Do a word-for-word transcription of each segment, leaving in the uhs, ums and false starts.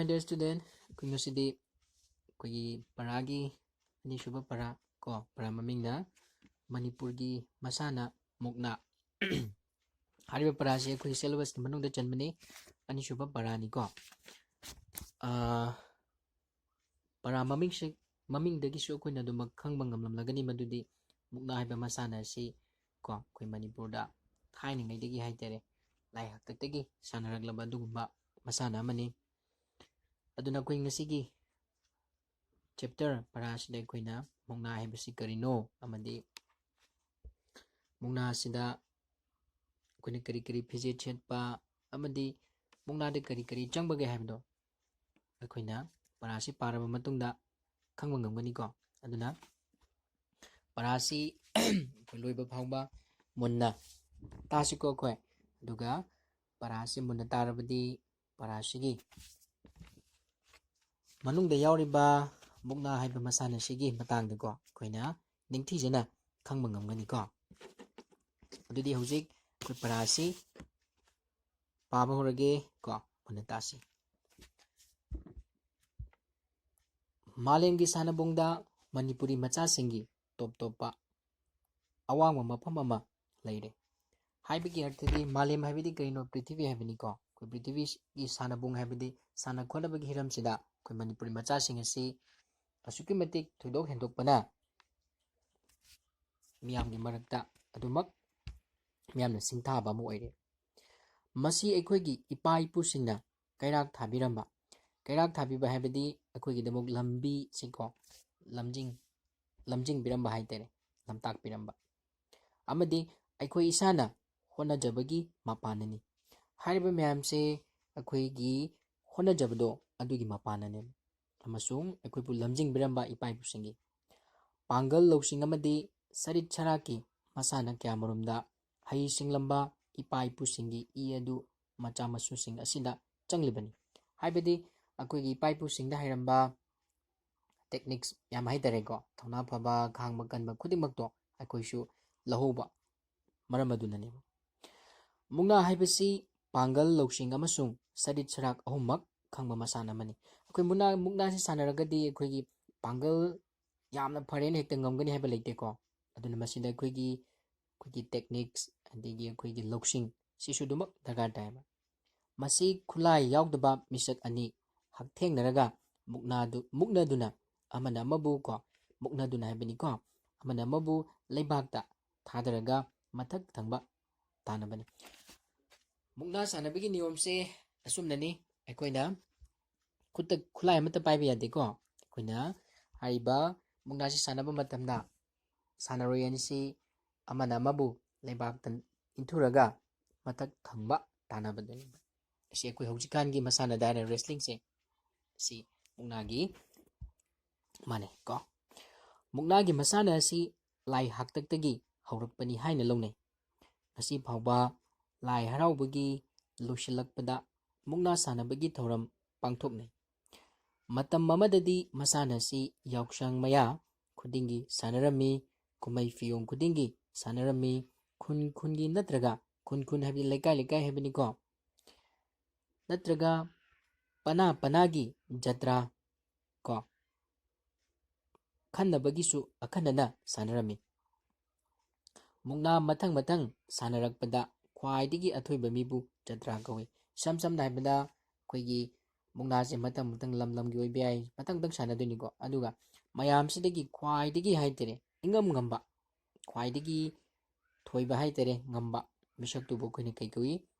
Dear student, ꯑꯩꯈꯣꯏ ꯉꯁꯤꯗꯤ ꯑꯩꯈꯣꯏꯒꯤ ꯄꯔꯥꯒꯤ ꯑꯅꯤꯁꯨꯕ ꯄꯔꯥ ꯀꯣ, ꯄꯔꯥ ꯃꯃꯤꯡꯅ ꯃꯅꯤꯄꯨꯔꯒꯤ ꯃꯁꯥꯟꯅ ꯃꯨꯛꯅꯥ꯫ ꯍꯥꯏꯔꯤꯕ ꯄꯔꯥꯁꯤ ꯑꯩꯈꯣꯏ syllabusꯀꯤ ꯃꯅꯨꯡꯗ ꯆꯟꯕꯅꯤ, ꯑꯅꯤꯁꯨꯕ ꯄꯔꯥꯅꯤꯀꯣ꯫ ꯑꯥ, ꯄꯔꯥ ꯃꯃꯤꯡꯁꯤ, ꯃꯃꯤꯡꯗꯒꯤꯁꯨ ꯑꯩꯈꯣꯏꯅ ꯑꯗꯨꯃꯛ ꯈꯪꯕ ꯉꯝꯂꯝꯂꯒꯅꯤ ꯃꯗꯨꯗꯤ ꯃꯨꯛꯅꯥ ꯍꯥꯏꯕ ꯃꯁꯥꯟꯅ ꯑꯁꯤ ꯀꯣ, ꯑꯩꯈꯣꯏ ꯃꯅꯤꯄꯨꯔꯗ ꯊꯥꯏꯅꯉꯩꯗꯒꯤ ꯍꯥꯏꯇꯥꯔꯦ, ꯂꯥꯏ ꯍꯥꯛꯇꯛꯇꯒꯤ ꯁꯥꯟꯅꯔꯛꯂꯕ ꯑꯗꯨꯒꯨꯝꯕ ꯃꯁꯥꯟꯅ ꯑꯃꯅꯤ꯫ ꯑꯗꯨꯅ ꯑꯩꯈꯣꯏ ꯉꯁꯤꯒꯤ chapter ꯄꯔꯥꯁꯤꯗ ꯑꯩꯈꯣꯏꯅ ꯃꯨꯛꯅꯥ ꯍꯥꯏꯕꯁꯤ ꯀꯔꯤꯅꯣ ꯑꯃꯗꯤ ꯃꯨꯛꯅꯥ ꯑꯁꯤꯗ ꯑꯩꯈꯣꯏꯅ ꯀꯔꯤ ꯀꯔꯤ ꯐꯤꯖꯦꯠ ꯁꯦꯠꯄ ꯑꯃꯗꯤ ꯃꯨꯛꯅꯥꯗ ꯀꯔꯤ ꯀꯔꯤ ꯆꯪꯕꯒꯦ ꯍꯥꯏꯕꯗꯣ ꯑꯩꯈꯣꯏꯅ ꯄꯔꯥꯁꯤ ꯄꯥꯔꯕ ꯃꯇꯨꯡꯗ ꯈꯪꯕ ꯉꯝꯒꯅꯤꯀꯣ꯫ ꯑꯗꯨꯅ ꯄꯔꯥꯁꯤ ꯑꯩꯈꯣꯏ ꯂꯣꯏꯕ ꯐꯥꯎꯕ ꯃꯨꯟꯅ ꯇꯥꯁꯤꯀꯣ ꯑꯩꯈꯣꯏ꯫ ꯑꯗꯨꯒ ꯄꯔꯥꯁꯤ ꯃꯨꯟꯅ ꯇꯥꯔꯕꯗꯤ ꯄꯔꯥꯁꯤꯒꯤ ꯃꯅꯨꯡꯗ ꯌꯥꯎꯔꯤꯕ ꯃꯨꯛꯅꯥ ꯍꯥꯏꯕ ꯃꯁꯥꯟꯅꯁꯤꯒꯤ ꯃꯇꯥꯡꯗꯀꯣ ꯑꯩꯈꯣꯏꯅ ꯅꯤꯡꯊꯤꯖꯅ ꯈꯪꯕ ꯉꯝꯒꯅꯤꯀꯣ꯫ ꯑꯗꯨꯗꯤ ꯍꯧꯖꯤꯛ ꯑꯩꯈꯣꯏ ꯄꯔꯥꯁꯤ ꯄꯥꯕ ꯍꯧꯔꯒꯦ ꯀꯣ, ꯃꯨꯟꯅ ꯇꯥꯁꯤ꯫ ꯃꯥꯂꯦꯝꯒꯤ ꯁꯥꯟꯅꯕꯨꯡꯗ ꯃꯅꯤꯄꯨꯔꯤ ꯃꯆꯥꯁꯤꯡꯒꯤ ꯇꯣꯞ ꯇꯣꯞꯄ ꯑꯋꯥꯡꯕ ꯃꯐꯝ ꯑꯃ ꯂꯩꯔꯦ꯫ ꯍꯥꯏꯕꯒꯤ ꯑꯔꯊꯗꯤ ꯃꯥꯂꯦꯝ ꯍꯥꯏꯕꯗꯤ ꯀꯔꯤꯅꯣ? ꯄ꯭ꯔꯤꯊꯤꯕꯤ ꯍꯥꯏꯕꯅꯤꯀꯣ꯫ ꯑꯩꯈꯣꯏ ꯄ꯭ꯔꯤꯊꯤꯕꯤꯒꯤ ꯁꯥꯟꯅꯕꯨꯡ ꯍꯥꯏꯕꯗꯤ ꯁꯥꯟꯅ ꯈꯣꯠꯅꯕꯒꯤ ꯍꯤꯔꯝꯁꯤꯗ ꯑꯩꯈꯣꯏ ꯃꯅꯤꯄꯨꯔꯤ ꯃꯆꯥꯁꯤꯡ ꯑꯁꯤ ꯑꯁꯨꯛꯀꯤ ꯃꯇꯤꯛ ꯊꯣꯏꯗꯣꯛ ꯍꯦꯟꯗꯣꯛꯄꯅ ꯃꯤꯌꯥꯝꯒꯤ ꯃꯔꯛꯇ ꯑꯗꯨꯃꯛ ꯃꯤꯌꯥꯝꯅ ꯁꯤꯡꯊꯥꯕ ꯑꯃ ꯑꯣꯏꯔꯦ꯫ ꯃꯁꯤ ꯑꯩꯈꯣꯏꯒꯤ ꯏꯄꯥ ꯏꯄꯨꯁꯤꯡꯅ ꯀꯩꯔꯥꯛ ꯊꯥꯕꯤꯔꯝꯕ, ꯀꯩꯔꯥꯛ ꯊꯥꯕꯤꯕ ꯍꯥꯏꯕꯗꯤ ꯑꯩꯈꯣꯏꯒꯤꯗꯃꯛ ꯂꯝꯕꯤꯁꯤꯀꯣ, ꯂꯝꯖꯤꯡ-, ꯂꯝꯖꯤꯡꯕꯤꯔꯝꯕ ꯍꯥꯏꯇꯥꯔꯦ, ꯂꯝꯇꯥꯛꯄꯤꯔꯝꯕ ꯑꯃꯗꯤ ꯑꯩꯈꯣꯏ ꯏꯁꯥꯅ ꯍꯣꯠꯅꯖꯕꯒꯤ ꯃꯄꯥꯟꯅꯅꯤ꯫ ꯍꯥꯏꯔꯤꯕ ꯃꯌꯥꯝꯁꯦ ꯑꯩꯈꯣꯏꯒꯤ ꯍꯣꯠꯅꯖꯕꯗꯣ ꯑꯗꯨꯒꯤ ꯃꯄꯥꯟꯅꯅꯦꯕ꯫ ꯑꯃꯁꯨꯡ ꯑꯩꯈꯣꯏꯕꯨ ꯂꯝꯖꯤꯡꯕꯤꯔꯝꯕ ꯏꯄꯥ ꯏꯄꯨꯁꯤꯡꯒꯤ ꯄꯥꯡꯒꯜ ꯂꯧꯁꯤꯡ ꯑꯃꯗꯤ ꯁꯔꯤꯠ ꯁꯔꯥꯛꯀꯤ ꯃꯁꯥꯟꯅ ꯀꯌꯥꯃꯔꯨꯝꯗ ꯍꯩ ꯁꯤꯡꯂꯝꯕ ꯏꯄꯥ ꯏꯄꯨꯁꯤꯡꯒꯤ ꯏ ꯑꯗꯨ ꯃꯆꯥ ꯃꯁꯨꯁꯤꯡ ꯑꯁꯤꯗ ꯆꯪꯂꯤꯕꯅꯤ꯫ ꯍꯥꯏꯕꯗꯤ ꯑꯩꯈꯣꯏꯒꯤ ꯏꯄꯥ ꯏꯄꯨꯁꯤꯡꯗ ꯍꯩꯔꯝꯕ techniques ꯌꯥꯝ ꯍꯥꯏꯇꯥꯔꯦꯀꯣ, ꯊꯧꯅꯥ ꯐꯕ, ꯈꯥꯡꯕ ꯀꯟꯕ ꯈꯨꯗꯤꯡꯃꯛꯇꯣ ꯑꯩꯈꯣꯏꯁꯨ ꯂꯧꯍꯧꯕ ꯃꯔꯝ ꯑꯗꯨꯅꯅꯦꯕ꯫ ꯃꯨꯛꯅꯥ ꯍꯥꯏꯕꯁꯤ ꯄꯥꯡꯒꯜ ꯂꯧꯁꯤꯡ ꯑꯃꯁꯨꯡ ꯁꯔꯤꯠ ꯁꯔꯥꯛ ꯑꯍꯨꯝꯃꯛ ꯈꯪꯕ ꯃꯁꯥꯟꯅ ꯑꯃꯅꯤ꯫ ꯑꯩꯈꯣꯏ ꯃꯨꯛꯅꯥ ꯃꯨꯛꯅꯥꯁꯤ ꯁꯥꯟꯅꯔꯒꯗꯤ ꯑꯩꯈꯣꯏꯒꯤ ꯄꯥꯡꯒꯜ ꯌꯥꯝꯅ ꯐꯔꯦꯅ ꯍꯦꯛꯇ ꯉꯝꯒꯅꯤ ꯍꯥꯏꯕ ꯂꯩꯇꯦꯀꯣ꯫ ꯑꯗꯨꯅ ꯃꯁꯤꯗ ꯑꯩꯈꯣꯏꯒꯤ ꯑꯩꯈꯣꯏꯒꯤ techniques, ꯑꯗꯒꯤ ꯑꯩꯈꯣꯏꯒꯤ ꯂꯧꯁꯤꯡ, ꯁꯤꯁꯨ ꯑꯗꯨꯃꯛ ꯗꯔꯀꯥꯔ ꯇꯥꯏꯌꯦꯕ꯫ ꯃꯁꯤ ꯈꯨꯠꯂꯥꯏ ꯌꯥꯎꯗꯕ ꯃꯤꯁꯛ ꯑꯅꯤ ꯍꯛꯊꯦꯡꯅꯔꯒ ꯃꯨꯛꯅꯥꯗꯨ ꯃꯨꯛꯅꯗꯨꯅ ꯑꯃꯅ ꯑꯃꯕꯨ ꯀꯣ ꯃꯨꯛꯅꯗꯨꯅ ꯍꯥꯏꯕꯅꯤꯀꯣ, ꯑꯃꯅ ꯑꯃꯕꯨ ꯂꯩꯕꯥꯛꯇ ꯊꯥꯗꯔꯒ ꯃꯊꯛ ꯊꯪꯕ ꯇꯥꯟꯅꯕꯅꯤ꯫ ꯃꯨꯛꯅꯥ ꯁꯥꯟꯅꯕꯒꯤ ꯅꯤꯌꯣꯝꯁꯦ ꯑꯁꯨꯝꯅꯅꯤ꯫ ꯑꯩꯈꯣꯏꯅ ꯈꯨꯠꯇ ꯈꯨꯠꯂꯥꯏ ꯑꯃꯠꯇ ꯄꯥꯏꯕ ꯌꯥꯗꯦꯀꯣ꯫ ꯑꯩꯈꯣꯏꯅ ꯍꯥꯏꯔꯤꯕ ꯃꯨꯛꯅꯥꯁꯤ ꯁꯥꯟꯅꯕ ꯃꯇꯝꯗ ꯁꯥꯟꯅꯔꯣꯏ ꯑꯅꯤꯁꯤ ꯑꯃꯅ ꯑꯃꯕꯨ ꯂꯩꯕꯥꯛꯇ ꯏꯟꯊꯨꯔꯒ ꯃꯊꯛ ꯊꯪꯕ ꯇꯥꯟꯅꯕꯗꯨꯅꯤ꯫ ꯑꯁꯤ ꯑꯩꯈꯣꯏ ꯍꯧꯖꯤꯛꯀꯥꯟꯒꯤ ꯃꯁꯥꯟꯅꯗ ꯍꯥꯏꯔ wrestlingꯁꯦ, ꯑꯁꯤ ꯃꯨꯛꯅꯥꯒꯤ ꯃꯥꯟꯅꯩ ꯀꯣ꯫ ꯃꯨꯛꯅꯥꯒꯤ ꯃꯁꯥꯟꯅ ꯑꯁꯤ ꯂꯥꯏ ꯍꯥꯛꯇꯛꯇꯒꯤ ꯍꯧꯔꯛꯄꯅꯤ ꯍꯥꯏꯅ ꯂꯧꯅꯩ꯫ ꯉꯁꯤ ꯐꯥꯎꯕ ꯂꯥꯏ ꯍꯔꯥꯎꯕꯒꯤ ꯂꯣꯏꯁꯤꯜꯂꯛꯄꯗ ꯃꯨꯛꯅꯥ ꯁꯥꯟꯅꯕꯒꯤ ꯊꯧꯔꯝ ꯄꯥꯡꯊꯣꯛꯅꯩ꯫ ꯃꯇꯝ ꯑꯃꯗꯗꯤ ꯃꯁꯥꯟꯅ ꯑꯁꯤ ꯌꯥꯎꯁꯪ ꯃꯌꯥ ꯈꯨꯗꯤꯡꯒꯤ ꯁꯥꯟꯅꯔꯝꯃꯤ, ꯀꯨꯝꯍꯩ ꯐꯤꯌꯣꯡ ꯈꯨꯗꯤꯡꯒꯤ ꯁꯥꯟꯅꯔꯝꯃꯤ, ꯈꯨꯟ ꯈꯨꯟꯒꯤ ꯅꯠꯇ꯭ꯔꯒ, ꯈꯨꯟ ꯈꯨꯟ ꯍꯥꯏꯕꯗꯤ ꯂꯩꯀꯥꯏ ꯂꯩꯀꯥꯏ ꯍꯥꯏꯕꯅꯤꯀꯣ, ꯅꯠꯇ꯭ꯔꯒ ꯄꯅꯥ ꯄꯅꯥꯒꯤ ꯖꯇ꯭ꯔꯥ ꯀꯣ ꯈꯟꯅꯕꯒꯤꯁꯨ ꯑꯈꯟꯅꯅ ꯁꯥꯟꯅꯔꯝꯃꯤ꯫ ꯃꯨꯛꯅꯥ ꯃꯊꯪ ꯃꯊꯪ ꯁꯥꯟꯅꯔꯛꯄꯗ ꯈ꯭ꯋꯥꯏꯗꯒꯤ ꯑꯊꯣꯏꯕ ꯃꯤꯕꯨ ꯖꯇ꯭ꯔꯥ ꯀꯧꯏ꯫ ꯏꯁꯝ ꯁꯝꯅ ꯍꯥꯏꯕꯗ ꯑꯩꯈꯣꯏꯒꯤ ꯃꯨꯛꯅꯥꯁꯦ ꯃꯊꯪ ꯃꯊꯪ ꯂꯝ ꯂꯝꯒꯤ ꯑꯣꯏꯕ ꯌꯥꯏ, ꯃꯊꯪ ꯃꯊꯪ ꯁꯥꯟꯅꯗꯣꯏꯅꯤꯀꯣ꯫ ꯑꯗꯨꯒ ꯃꯌꯥꯝꯁꯤꯗꯒꯤ ꯈ꯭ꯋꯥꯏꯗꯒꯤ ꯍꯥꯏꯇꯥꯔꯦ ꯏꯉꯝ ꯉꯝꯕ, ꯈ꯭ꯋꯥꯏꯗꯒꯤ ꯊꯣꯏꯕ ꯍꯥꯏꯇꯥꯔꯦ ꯉꯝꯕ ꯃꯤꯁꯛꯇꯨꯕꯨ ꯑꯩꯈꯣꯏꯅ ꯀꯩ ꯀꯧꯏ?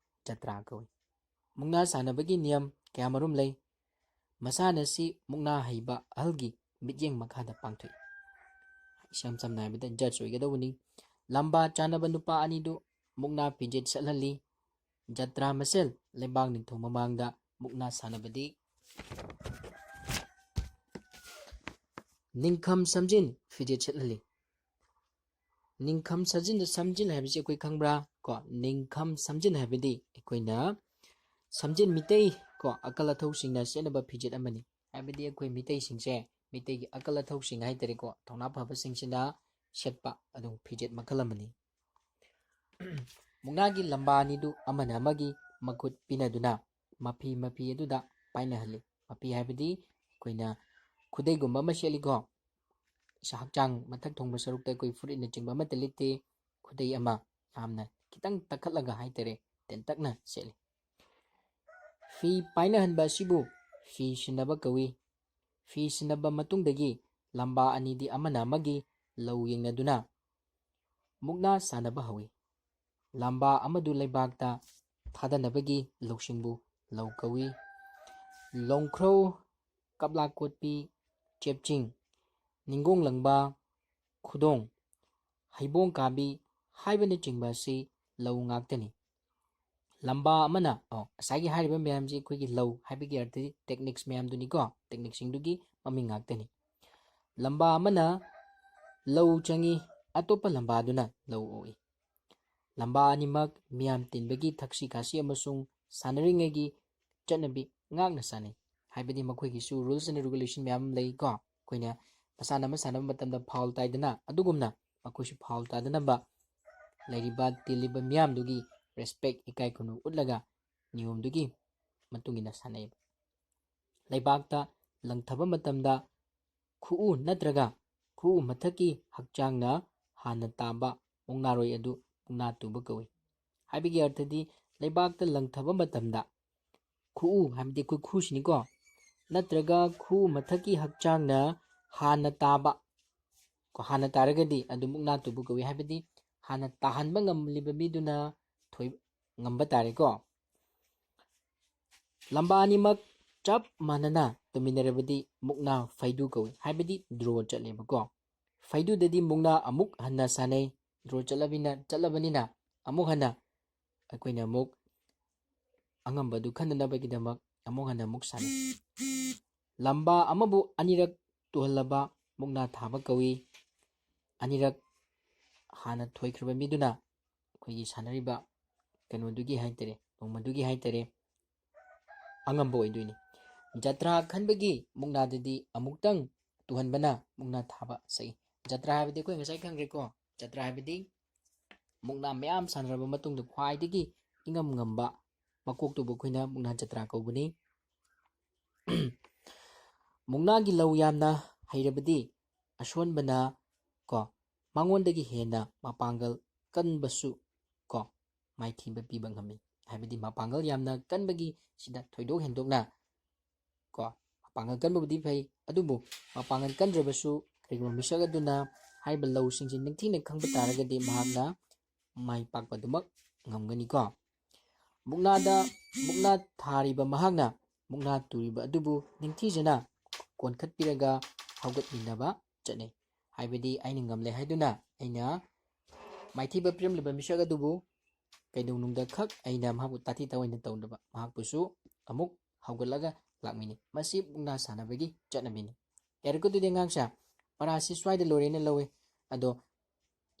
ꯖꯇ꯭ꯔꯥ ꯀꯧꯏ꯫ ꯃꯨꯛꯅꯥ ꯁꯥꯟꯅꯕꯒꯤ ꯅꯤꯌꯝ ꯀꯌꯥꯃꯔꯨꯝ ꯂꯩ꯫ ꯃꯁꯥꯟꯅ ꯑꯁꯤ ꯃꯨꯛꯅꯥ ꯍꯩꯕ ꯑꯍꯜꯒꯤ ꯃꯤꯠꯌꯦꯡ ꯃꯈꯥꯗ ꯄꯥꯡꯊꯣꯛꯏ꯫ ꯏꯁꯝ ꯁꯝꯅ ꯍꯥꯏꯕꯗ judge ꯑꯣꯏꯒꯗꯧꯕꯅꯤ꯫ ꯂꯝꯕꯥ ꯆꯥꯟꯅꯕ ꯅꯨꯄꯥ ꯑꯅꯤꯗꯨ ꯃꯨꯛꯅꯥ ꯐꯤꯖꯦꯠ ꯁꯦꯠꯍꯜꯂꯤ꯫ ꯖꯇ꯭ꯔꯥ ꯃꯁꯦꯜ ꯂꯩꯕꯥꯛ ꯅꯤꯡꯊꯧ ꯃꯃꯥꯡꯗ ꯃꯨꯛꯅꯥ ꯁꯥꯟꯅꯕꯗꯤ ꯅꯤꯡꯈꯝ ꯁꯝꯖꯤꯟ ꯐꯤꯖꯦꯠ ꯁꯦꯠꯍꯜꯂꯤ꯫ ꯅꯤꯡꯈꯝ ꯁꯝꯖꯤꯟ, ꯁꯝꯖꯤꯟ ꯍꯥꯏꯕꯁꯤ ꯑꯩꯈꯣꯏ ꯈꯪꯕ꯭ꯔꯥ? ꯀꯣ, ꯅꯤꯡꯈꯝ ꯁꯝꯖꯤꯟ ꯍꯥꯏꯕꯗꯤ ꯑꯩꯈꯣꯏꯅ ꯁꯝꯖꯤꯟ ꯃꯤꯇꯩ ꯀꯣ ꯑꯀꯜ ꯑꯊꯧꯁꯤꯡꯅ ꯁꯦꯠꯅꯕ ꯐꯤꯖꯦꯠ ꯑꯃꯅꯤ꯫ ꯍꯥꯏꯕꯗꯤ ꯑꯩꯈꯣꯏ ꯃꯤꯇꯩꯁꯤꯡꯁꯦ, ꯃꯤꯇꯩꯒꯤ ꯑꯀꯜ ꯑꯊꯧꯁꯤꯡ ꯍꯥꯏꯇꯥꯔꯦꯀꯣ, ꯊꯧꯅꯥ ꯐꯕꯁꯤꯡꯁꯤꯅ ꯁꯦꯠꯄ ꯑꯗꯨꯒꯨꯝꯕ ꯐꯤꯖꯦꯠ ꯃꯈꯜ ꯑꯃꯅꯤ꯫ ꯃꯨꯛꯅꯥꯒꯤ ꯂꯝꯕꯥ ꯑꯅꯤꯗꯨ ꯑꯃꯅ ꯑꯃꯒꯤ ꯃꯈꯨꯠ ꯄꯤꯅꯗꯨꯅ ꯃꯐꯤ ꯃꯐꯤ ꯑꯗꯨꯗ ꯄꯥꯏꯅꯍꯜꯂꯤ꯫ ꯃꯄꯤ ꯍꯥꯏꯕꯗꯤ ꯑꯩꯈꯣꯏꯅ ꯈꯨꯗꯩꯒꯨꯝꯕ ꯑꯃ ꯁꯦꯠꯂꯤꯀꯣ, ꯏꯁꯥ ꯍꯛꯆꯥꯡ ꯃꯊꯛ ꯊꯣꯡꯕ ꯁꯔꯨꯛꯇ ꯑꯩꯈꯣꯏ ꯐꯨꯔꯤꯠꯅꯆꯤꯡꯕ ꯑꯃꯠꯇ ꯂꯤꯠꯇꯦ꯫ ꯈꯨꯗꯩ ꯑꯃ ꯌꯥꯝꯅ ꯈꯤꯇꯪ ꯇꯛꯈꯠꯂꯒ ꯍꯥꯏꯇꯥꯔꯦ, ꯇꯦꯟꯇꯛꯅ ꯁꯦꯠꯂꯤ꯫ ꯐꯤ ꯄꯥꯏꯅꯍꯟꯕ ꯑꯁꯤꯕꯨ ꯐꯤ ꯁꯤꯟꯅꯕ ꯀꯧꯏ꯫ ꯐꯤ ꯁꯤꯟꯅꯕ ꯃꯇꯨꯡꯗꯒꯤ ꯂꯝꯕꯥ ꯑꯅꯤꯗꯤ ꯑꯃꯅ ꯑꯃꯒꯤ ꯂꯧ ꯌꯦꯡꯅꯗꯨꯅ ꯃꯨꯛꯅꯥ ꯁꯥꯟꯅꯕ ꯍꯧꯏ꯫ ꯂꯝꯕꯥ ꯑꯃꯗꯨ ꯂꯩꯕꯥꯛꯇ ꯊꯥꯗꯅꯕꯒꯤ ꯂꯧꯁꯤꯡꯕꯨ ꯂꯧ ꯀꯧꯏ꯫ ꯂꯣꯡꯈ꯭ꯔꯧ, ꯀꯞꯂꯥ ꯀꯣꯠꯄꯤ, ꯆꯦꯞꯆꯤꯡ, ꯅꯤꯡꯒꯣꯡ ꯂꯪꯕ, ꯈꯨꯗꯣꯡ, ꯍꯩꯕꯣꯡ ꯀꯥꯕꯤ ꯍꯥꯏꯕꯅꯆꯤꯡꯕ ꯑꯁꯤ ꯂꯧ ꯉꯥꯛꯇꯅꯤ꯫ ꯂꯝꯕꯥ ꯑꯃꯅ, ꯑꯣ, ꯉꯁꯥꯏꯒꯤ ꯍꯥꯏꯔꯤꯕ ꯃꯌꯥꯝꯁꯤ ꯑꯩꯈꯣꯏꯒꯤ ꯂꯧ ꯍꯥꯏꯕꯒꯤ ꯑꯔꯊꯗꯤ techniques ꯃꯌꯥꯝꯗꯨꯅꯤꯀꯣ, techniqueꯁꯤꯡꯗꯨꯒꯤ ꯃꯃꯤꯡ ꯉꯥꯛꯇꯅꯤ꯫ ꯂꯝꯕꯥ ꯑꯃꯅ ꯂꯧ ꯆꯪꯏ, ꯑꯇꯣꯞꯄ ꯂꯝꯕꯥꯗꯨꯅ ꯂꯧ ꯑꯣꯛꯏ꯫ ꯂꯝꯕꯥ ꯑꯅꯤꯃꯛ ꯃꯤꯌꯥꯝ ꯇꯤꯟꯕꯒꯤ ꯊꯛꯁꯤ ꯈꯥꯁꯤ ꯑꯃꯁꯨꯡ ꯁꯥꯟꯅꯔꯤꯉꯩꯒꯤ ꯆꯠꯅꯕꯤ ꯉꯥꯛꯅ ꯆꯥꯟꯅꯩ꯫ ꯍꯥꯏꯕꯗꯤ ꯃꯈꯣꯏꯒꯤꯁꯨ rules and regulation ꯃꯌꯥꯝ ꯑꯃ ꯂꯩꯀꯣ꯫ ꯑꯩꯈꯣꯏꯅ ꯃꯁꯥꯟꯅ ꯑꯃ ꯁꯥꯟꯅꯕ ꯃꯇꯝꯗ foul ꯇꯥꯏꯗꯅ, ꯑꯗꯨꯒꯨꯝꯅ ꯃꯈꯣꯏꯁꯨ foul ꯇꯥꯗꯅꯕ ꯂꯩꯔꯤꯕ ꯇꯤꯜꯂꯤꯕ ꯃꯤꯌꯥꯝꯗꯨꯒꯤ respect, ꯏꯀꯥꯏ ꯈꯨꯝꯅꯕ ꯎꯠꯂꯒ ꯅꯤꯌꯣꯝꯗꯨꯒꯤ ꯃꯇꯨꯡ ꯏꯟꯅ ꯁꯥꯟꯅꯩ꯫ ꯂꯩꯕꯥꯛꯇ ꯂꯪꯊꯕ ꯃꯇꯝꯗ ꯈꯨꯎ ꯅꯠꯇ꯭ꯔꯒ ꯈꯨꯎ ꯃꯊꯛꯀꯤ ꯍꯛꯆꯥꯡꯅ ꯍꯥꯟꯅ ꯇꯥꯕ ꯃꯨꯛꯅꯥꯔꯣꯏ ꯑꯗꯨ ꯃꯨꯛꯅꯥ ꯇꯨꯕ ꯀꯧꯏ꯫ ꯍꯥꯏꯕꯒꯤ ꯑꯔꯊꯗꯤ ꯂꯩꯕꯥꯛꯇ ꯂꯪꯊꯕ ꯃꯇꯝꯗ ꯈꯨꯎ ꯍꯥꯏꯕꯗꯤ ꯑꯩꯈꯣꯏ ꯈꯨꯁꯤꯅꯤꯀꯣ, ꯅꯠꯇ꯭ꯔꯒ ꯈꯨꯎ ꯃꯊꯛꯀꯤ ꯍꯛꯆꯥꯡꯅ ꯍꯥꯟꯅ ꯇꯥꯕ, ꯀꯣ, ꯍꯥꯟꯅ ꯇꯥꯔꯒꯗꯤ ꯑꯗꯨ ꯃꯨꯛꯅꯥ ꯇꯨꯕ ꯀꯧꯏ꯫ ꯍꯥꯏꯕꯗꯤ ꯍꯥꯟꯅ ꯇꯥꯍꯟꯕ ꯉꯝꯂꯤꯕ ꯃꯤꯗꯨꯅ ꯊꯣꯏ-, ꯉꯝꯕ ꯇꯥꯔꯦꯀꯣ꯫ ꯂꯝꯕꯥ ꯑꯅꯤꯃꯛ ꯆꯞ ꯃꯥꯟꯅꯅ ꯇꯨꯃꯤꯟꯅꯔꯕꯗꯤ ꯃꯨꯛꯅꯥ ꯐꯩꯗꯨ ꯀꯧꯏ, ꯍꯥꯏꯕꯗꯤ draw ꯆꯠꯂꯦꯕꯀꯣ꯫ ꯐꯩꯗꯨꯗꯗꯤ ꯃꯨꯛꯅꯥ ꯑꯃꯨꯛ ꯍꯟꯅ ꯁꯥꯟꯅꯩ꯫ Draw ꯆꯠꯂꯕꯅꯤꯅ, ꯆꯠꯂꯕꯅꯤꯅ ꯑꯃꯨꯛ ꯍꯟꯅ ꯑꯩꯈꯣꯏꯅ ꯑꯃꯨꯛ ꯑꯉꯝꯕꯗꯨ ꯈꯟꯅꯅꯕꯒꯤꯗꯃꯛ ꯑꯃꯨꯛ ꯍꯟꯅ ꯑꯃꯨꯛ ꯁꯥꯟꯅꯩ꯫ ꯂꯝꯕꯥ ꯑꯃꯕꯨ ꯑꯅꯤꯔꯛ ꯇꯨꯍꯜꯂꯕ ꯃꯨꯛꯅꯥ ꯊꯥꯕ ꯀꯧꯏ꯫ ꯑꯅꯤꯔꯛ ꯍꯥꯟꯅ ꯊꯣꯏꯈ꯭ꯔꯕ ꯃꯤꯗꯨꯅ ꯑꯩꯈꯣꯏꯒꯤ ꯁꯥꯟꯅꯔꯤꯕ ꯀꯩꯅꯣꯗꯨꯒꯤ ꯍꯥꯏꯇꯥꯔꯦ, ꯅꯣꯡꯃꯗꯨꯒꯤ ꯍꯥꯏꯇꯥꯔꯦ, ꯑꯉꯝꯕ ꯑꯣꯏꯗꯣꯏꯅꯤ꯫ ꯖꯇ꯭ꯔꯥ ꯈꯟꯕꯒꯤ ꯃꯨꯛꯅꯥꯗꯗꯤ ꯑꯃꯨꯛꯇꯪ ꯇꯨꯍꯟꯕꯅ ꯃꯨꯛꯅꯥ ꯊꯥꯕ ꯁꯛꯏ꯫ ꯖꯇ꯭ꯔꯥ ꯍꯥꯏꯕꯗꯤ ꯑꯩꯈꯣꯏ ꯉꯁꯥꯏ ꯈꯪꯈ꯭ꯔꯦꯀꯣ꯫ ꯖꯇ꯭ꯔꯥ ꯍꯥꯏꯕꯗꯤ ꯃꯨꯛꯅꯥ ꯃꯌꯥꯝ ꯁꯥꯟꯅꯔꯕ ꯃꯇꯨꯡꯗ ꯈ꯭ꯋꯥꯏꯗꯒꯤ ꯏꯉꯝ ꯉꯝꯕ ꯃꯀꯣꯛꯇꯨꯕꯨ ꯑꯩꯈꯣꯏꯅ ꯃꯨꯛꯅꯥ ꯖꯇ꯭ꯔꯥ ꯀꯧꯕꯅꯤ꯫ ꯃꯨꯛꯅꯥꯒꯤ ꯂꯧ ꯌꯥꯝꯅ ꯍꯩꯔꯕꯗꯤ ꯑꯁꯣꯟꯕꯅ ꯀꯣ ꯃꯉꯣꯟꯗꯒꯤ ꯍꯦꯟꯅ ꯃꯄꯥꯡꯒꯜ ꯀꯟꯕꯁꯨ ꯀꯣ ꯃꯥꯏꯊꯤꯕ ꯄꯤꯕ ꯉꯝꯃꯤ꯫ ꯍꯥꯏꯕꯗꯤ ꯃꯄꯥꯡꯒꯜ ꯌꯥꯝꯅ ꯀꯟꯕꯒꯤ ꯁꯤꯗ ꯊꯣꯏꯗꯣꯛ ꯍꯦꯟꯗꯣꯛꯅ ꯀꯣ ꯃꯄꯥꯡꯒꯜ ꯀꯟꯕꯕꯨꯗꯤ ꯐꯩ, ꯑꯗꯨꯕꯨ ꯃꯄꯥꯡꯒꯜ ꯀꯟꯗ꯭ꯔꯕꯁꯨ ꯀꯔꯤꯒꯨꯝꯕ ꯃꯤꯁꯛ ꯑꯗꯨꯅ ꯍꯥꯏꯔꯤꯕ ꯂꯧꯁꯤꯡꯁꯤ ꯅꯤꯡꯊꯤꯅ ꯈꯪꯕ ꯇꯥꯔꯒꯗꯤ ꯃꯍꯥꯛꯅ ꯃꯥꯏ ꯄꯥꯛꯄ ꯑꯗꯨꯃꯛ ꯉꯝꯒꯅꯤꯀꯣ꯫ ꯃꯨꯛꯅꯥꯗ ꯃꯨꯛꯅꯥ ꯊꯥꯔꯤꯕ ꯃꯍꯥꯛꯅ ꯃꯨꯛꯅꯥ ꯇꯨꯔꯤꯕ ꯑꯗꯨꯕꯨ ꯅꯤꯡꯊꯤꯖꯅ ꯀꯣꯟꯈꯠꯄꯤꯔꯒ ꯍꯧꯒꯠꯃꯤꯟꯅꯕ ꯆꯠꯅꯩ꯫ ꯍꯥꯏꯕꯗꯤ ꯑꯩꯅ ꯉꯝꯂꯦ ꯍꯥꯏꯗꯨꯅ ꯑꯩꯅ ꯃꯥꯏꯊꯤꯕ ꯄꯤꯔꯝꯂꯤꯕ ꯃꯤꯁꯛ ꯑꯗꯨꯕꯨ ꯀꯩꯗꯧꯅꯨꯡꯗ ꯈꯛ ꯑꯩꯅ ꯃꯍꯥꯛꯄꯨ ꯇꯥꯊꯤ ꯇꯥꯑꯣꯏꯅ ꯇꯧꯗꯕ, ꯃꯍꯥꯛꯄꯨꯁꯨ ꯑꯃꯨꯛ ꯍꯧꯒꯠꯂꯒ ꯂꯥꯛꯃꯤꯟꯅꯩ꯫ ꯃꯁꯤ ꯃꯨꯛꯅꯥ ꯁꯥꯟꯅꯕꯒꯤ ꯆꯠꯅꯕꯤꯅꯤ꯫ ꯌꯥꯔꯦꯀꯣ, ꯑꯗꯨꯗꯤ ꯑꯉꯥꯡꯁꯦ ꯄꯔꯥꯁꯤ ꯁ꯭ꯋꯥꯏꯗ ꯂꯣꯏꯔꯦꯅ ꯂꯧꯏ꯫ ꯑꯗꯣ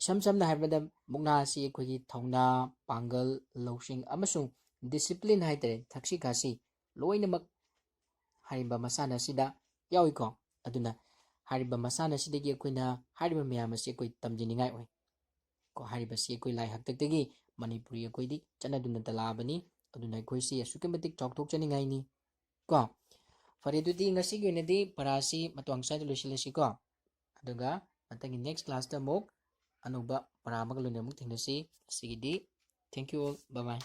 ꯏꯁꯝ ꯁꯝꯅ ꯍꯥꯏꯔꯕꯗ ꯃꯨꯛꯅꯥ ꯑꯁꯤ ꯑꯩꯈꯣꯏꯒꯤ ꯊꯧꯅꯥ, ꯄꯥꯡꯒꯜ, ꯂꯧꯁꯤꯡ ꯑꯃꯁꯨꯡ discipline ꯍꯥꯏꯇꯥꯔꯦ, ꯊꯛꯁꯤ ꯈꯥꯁꯤ ꯂꯣꯏꯅꯃꯛ ꯍꯥꯏꯔꯤꯕ ꯃꯁꯥꯟꯅ ꯑꯁꯤꯗ ꯌꯥꯎꯏꯀꯣ꯫ ꯑꯗꯨꯅ ꯍꯥꯏꯔꯤꯕ ꯃꯁꯥꯟꯅ ꯑꯁꯤꯗꯒꯤ ꯑꯩꯈꯣꯏꯅ ꯍꯥꯏꯔꯤꯕ ꯃꯌꯥꯝ ꯑꯁꯤ ꯑꯩꯈꯣꯏ ꯇꯝꯖꯅꯤꯡꯉꯥꯏ ꯑꯣꯏ꯫ ꯀꯣ, ꯍꯥꯏꯔꯤꯕꯁꯤ ꯑꯩꯈꯣꯏ ꯂꯥꯏ ꯍꯥꯛꯇꯛꯇꯒꯤ ꯃꯅꯤꯄꯨꯔꯤ ꯑꯩꯈꯣꯏꯗꯤ ꯆꯠꯅꯗꯨꯅ ꯂꯥꯛꯑꯕꯅꯤ꯫ ꯑꯗꯨꯅ ꯑꯩꯈꯣꯏꯁꯤ ꯑꯁꯨꯛꯀꯤ ꯃꯇꯤꯛ ꯆꯥꯎꯊꯣꯛꯆꯅꯤꯡꯉꯥꯏꯅꯤ꯫ ꯀꯣ, ꯐꯔꯦ, ꯑꯗꯨꯗꯤ ꯉꯁꯤꯒꯤ ꯑꯣꯏꯅꯗꯤ ꯄꯔꯥꯁꯤ ꯃꯇꯥꯡ ꯁ꯭ꯋꯥꯏꯗ ꯂꯣꯏꯁꯤꯜꯂꯁꯤꯀꯣ꯫ ꯑꯗꯨꯒ ꯃꯊꯪꯒꯤ next classꯇ ꯑꯃꯨꯛ ꯑꯅꯧꯕ ꯄꯔꯥ ꯑꯃꯒ ꯂꯣꯏꯅꯅ ꯑꯃꯨꯛ ꯊꯦꯡꯅꯁꯤ꯫ ꯉꯁꯤꯒꯤꯗꯤ thank you all, bye bye꯫